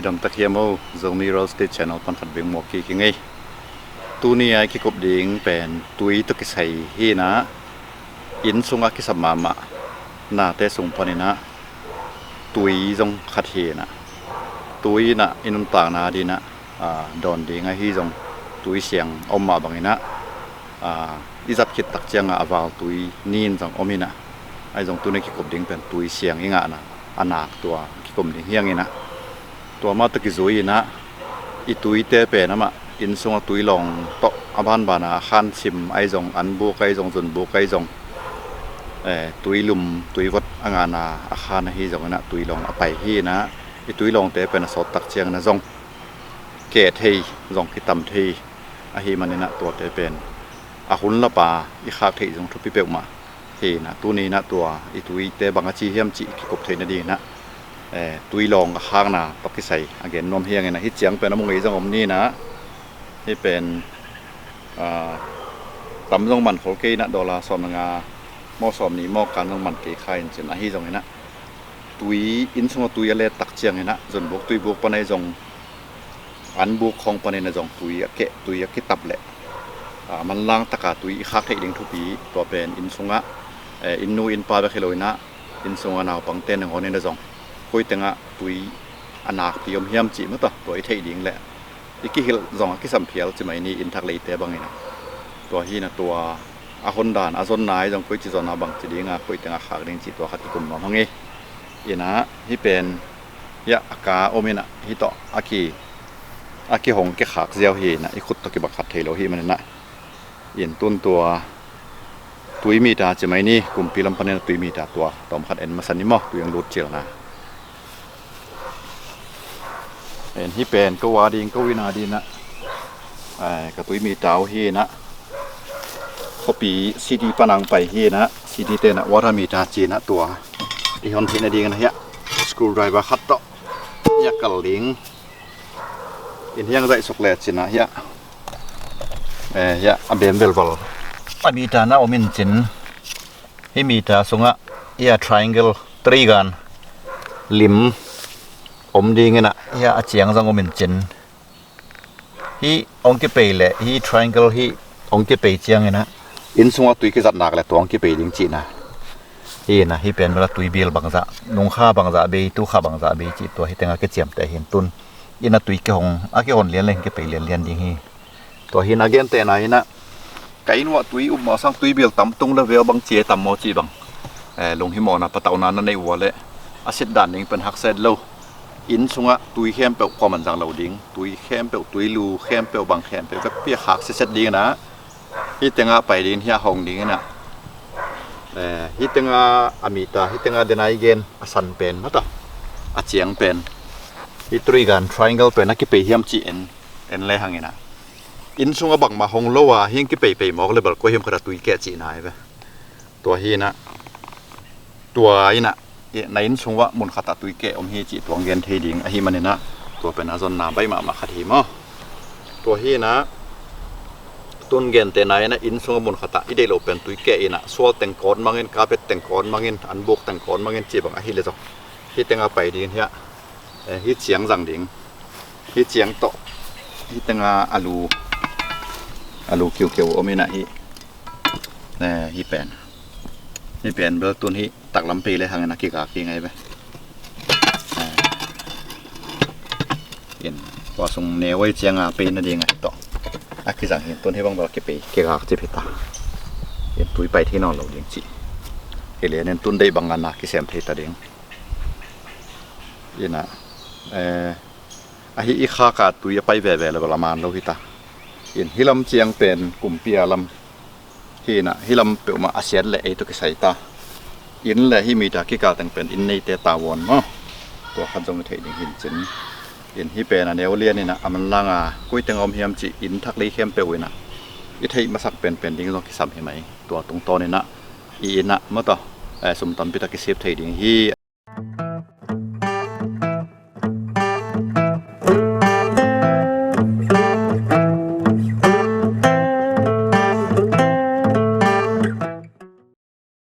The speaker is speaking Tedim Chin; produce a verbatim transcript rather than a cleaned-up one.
Dam tak hiam o, Zomi Real Estate Channel pan khat beng muak kik hi ngei. Tuni a i kikup ding pen tui tawh kisai hi inah, inn sungah kisap mahmah nate sung paninah tui zong khat hi inah, tui inah i nuntakna dinah, aa, dawn ding ahi zong tui siang om mah banginah, aa, i zat khit tak ciangah a val tui nin zong om inah, ahi zong tuni kikup ding pen tui siang i ngahna a nak tua kikum ding hi inah. Tua mah tawh kizui inah i tuite pen amah inn sungah tui lawng tawh a banbana a khan, sim ahi zong, anbuk ahi zong, zunbuk ahi zong, eh, tui lum, tui vot a ngahna a khan ahi zong inah tui lawng a pai hi inah, i tui lawngte pen a sawt tak ciang inah zong keh thei, zong kitam thei ahi maninah tuate pen a hun lapa i khak theih zong thupi peuhmah hi inah, tuni inah tua i tuite bang a ci hiam cih kikup theih nading inah, eh, tui lawng a khakna tawh kisai a gen nuam hi inah, hih ciang pen a mu ngei zong om ni inah, hih pen, ah, tam zong man khol kei inah, dollar sawm le nga maw, sawm nih maw, kan zong man kei kha in cin, ahi zong inah tui, inn sungah tui a let tak ciang inah zunbuk, tuibuk pan ahi zong, anbuk khawng panin a zong tui a keh, tui a kitap leh, ah, manlang taka tui i khak theih ding thupi, tua pen inn sungah, eh, inn nu inn pa bek hi lo inah, inn sungah naupangte nangawn inah zong koi tengah tui a nakpi om hiam cih mah tawh tua i theih ding leh i kihilh zong a kisam phial ci mai ni, inn thak leite bang inah. Tua hi inah tua a hondan a zonna ahi zong koi ci zonna, bang ci dinga, koi tengah khak ding cih tua khat kikum nuam hang hi. Inah hih pen hiah a ka om inah, hih tawh a ki, a kihong kikhak ziau hi inah, i khut tawh kibang khat thei lo hi maninah. In tun tua tui mita ci mai ni, kumpi lam panin a tui mita tua tawm khat en masa ni maw, tui ang lut cilna. En hih pen ko a ding, ko inn a ding inah, eh, ka tui mita uh hi inah, khuapi city pan ang pai hi inah, city te inah water mita ci inah tua i hon theih nading inah hiah screwdriver khat tawh hiah kal ding. In hiang zaih suk le cinah hiah, eh, hiah a bem velval a mita na om in cin, hih mita sungah hiah triangle, trigan lim om ding inah, hiah a ciang zang om in cin, hih hong kipei leh, hih triangle hih hong kipei ciang inah inn sungah tui kizat nak leh tua hong kipei ding cihna. Hih inah hih pen bel a tui bil bangzah, nungkha bangzah bei, tukha bangzah bei cih tua hih tengah kiciamteh hi in tun. Inn a tui kihong, a kihon lian leng kipei lianlian ding hi. Tua hi inah gentehna inah, ka inn uah tui um mawh sang tui bil tam tung le veu bang cia tam maw cih bang, eh, lunghimawhna patauhna na neih uh a leh a sit dan ding pen haksa et lo. Inn sungah tui khempeuh kuaman zang lo ding, tui khempeuh, tui lu khempeuh, bang khempeuh vekpi a khak siset ding inah, hih tengah pai ding, hiah hong ding inah, eh, hih tengah a mita, hih tengah dena i gen a san pen mata, a ciang pen, hih trigan, triangle pen a kipei hiam cih en, en le hang inah, inn sungah bangmah hong lo a hiang kipeipei mawk le bel kua hiam khat a tui keh cihna hi ve. Tua hi inah, tua inah, eh, na inn sung uah mun khatah tui keh om hi cih tua hong gen thei ding ahi maninah, tua pen a zonna baih mahmah khat hi maw. Tua hi inah, tun gentehna inah inn sungah mun khatah i deih loh pen tui keh inah, sual teng kawn mangin, carpet teng kawn mangin, anbuk teng kawn mangin cih bang ahi leh zong, hih tengah pai ding in hiah, eh, hih ciang zang ding, hih ciang tawh, hih tengah a lu, a lu kiukiu om inah hih, eh, hih pen, hih pen bel tun hih taklam pei le hang inah kigak hi ngai ve. Eh, in kua sung neu ei cianga pei nading ahi tawh a kizang hi in tun hih bang bel kipei kigak cip hi ta. In tui pai thei nawn lo ding cih hi lian in tun deih bang a na kisem thei ta ding. Inah, eh, ahi i khaka tui a pai veve le bel a man lo hi ta. In hih lam ciang pen kumpi a lam hi inah, hih lam peuhmah a siat leh ei tawh kisai ta. Inn le hih mita kikal teng pen inn neite tavuan maw. Tua khat zong i theih ding hi in cin. In hih pen a neu lian inah a manlang a koi teng a om hiam cih inn thak lei khempeuh inah i theih masak penpen ding zong kisam hi mai. Tua tungtawn inah i inn ah maw tawh, eh, sum tampi tak kisip thei ding hi.